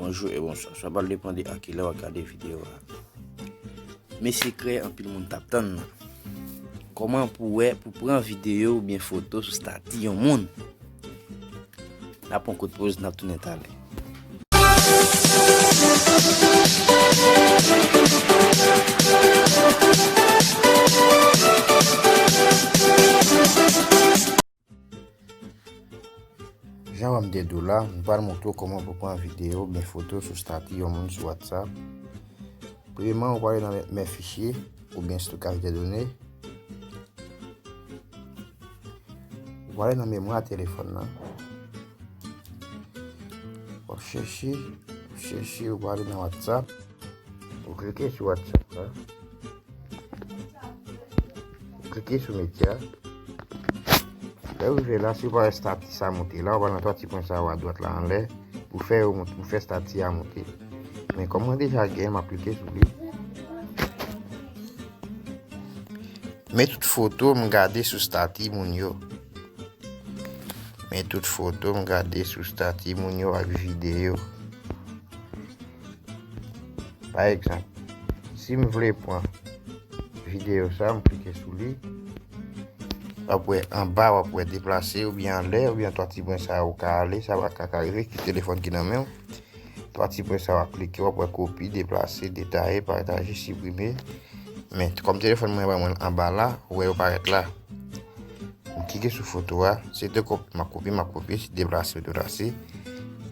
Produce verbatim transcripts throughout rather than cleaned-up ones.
bonjou e bonswa. Sa pral depann de a kilè w ap gade videyo a. Men sekrè anpil moun t ap tann nan. Kòman pou wè, pou pran videyo oubyen foto sou stati yon moun? N ap pran kout poz, n ap tounen talè. Jan w wè m te di w la, m pral montre w kòman pou pran videyo oubyen foto sou stati yon moun sou WhatsApp. Premyèman, ou prale nan men, men fichye oubyen stokaj de done. Ou prale nan memwa telefòn nan. W ap chèche, w ap chèche, ou prale nan WhatsApp. Ou klike sou WhatsApp la. Ou klike sou medya. Lè w rive la, si w pa wè stati sa monte la, ou pral nan twa ti pwen sa yo adwat la anlè pou fè yo mont-, pou fè stati a monte. Men kòm mwen deja gen, m ap klike sou li. Men tout foto m gade sou stati moun yo. Men tout foto m gade sou stati moun yo ak videyo. Pa egzanp, si m vle pran videyo sa, m klike sou li, w ap wè anba, w ap wè deplase oubyen anlè, oubyen twa ti pwen sa yo ka ale, sa pa ka, ka rive, ki telefòn ki nan men w. Twa ti pwen sa yo ap klike, w ap wè kopi, deplase, detaye, pataje, siprime. Men, kòm telefòn mwen ba mwen anba la, ou wè yo parèt la. M klike sou foto a, se de kòp, m ap kopye, m ap kopye, se deplase, deplase.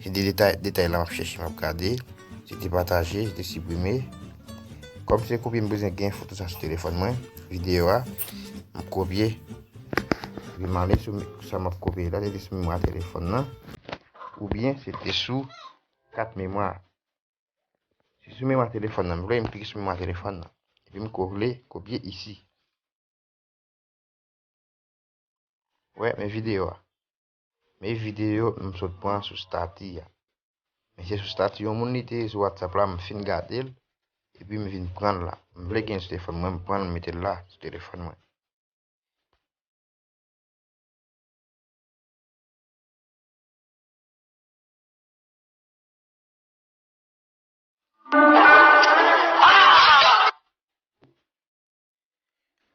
Se de detay, detay la m ap chèche, m ap gade. Se de pataje, se de siprime. Kòm se kopye m bezwen gen foto sa sou telefòn mwen, videyo a, m ap kopye. Epi m ale sou sa m ap kopye la, se te sou memwa telefòn nan. Oubyen se te sou kat memwa. Se sou memwa telefòn nan m vle, m klike sou memwa telefòn nan. Epi m ko-, vle kopye isi. Wè, men videyo a. Men videyo m sot pran sou stati a. Men se sou stati yon moun li te ye sou WhatsApp la, m fin gade l, epi m vin pran l la. M vle gen l sou telefòn mwen, m pran l, m mete l la, sou telefòn mwen.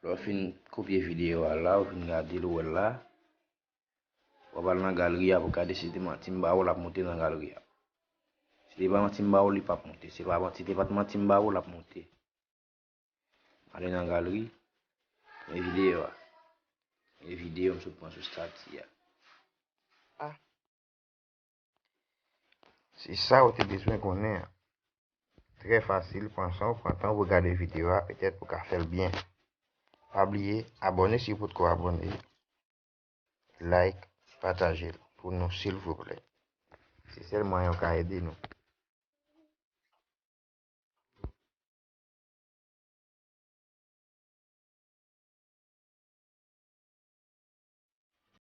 Lè w fin kopye videyo a la, ou fin gade l, ou wè l la, w ap al nan galri a pou gade si se te manti m ba ou, l ap monte nan galri a. Si te pa manti m ba ou, li p ap monte. Si te pa manti, si te pa t manti m ba ou, l ap monte. Ale nan galri, men videyo a. Men videyo m sot pran sou stati a. Ah. Se sa ou te bezwen konnen an. Trè fasil, pran san w, pran tan w pou gade videyo a, petèt pou ka fè l byen. Pa bliye, abòne si w potko abòne. Like, pataje l pou nou, silvouplè. Se sèl mwayen w ka ede nou.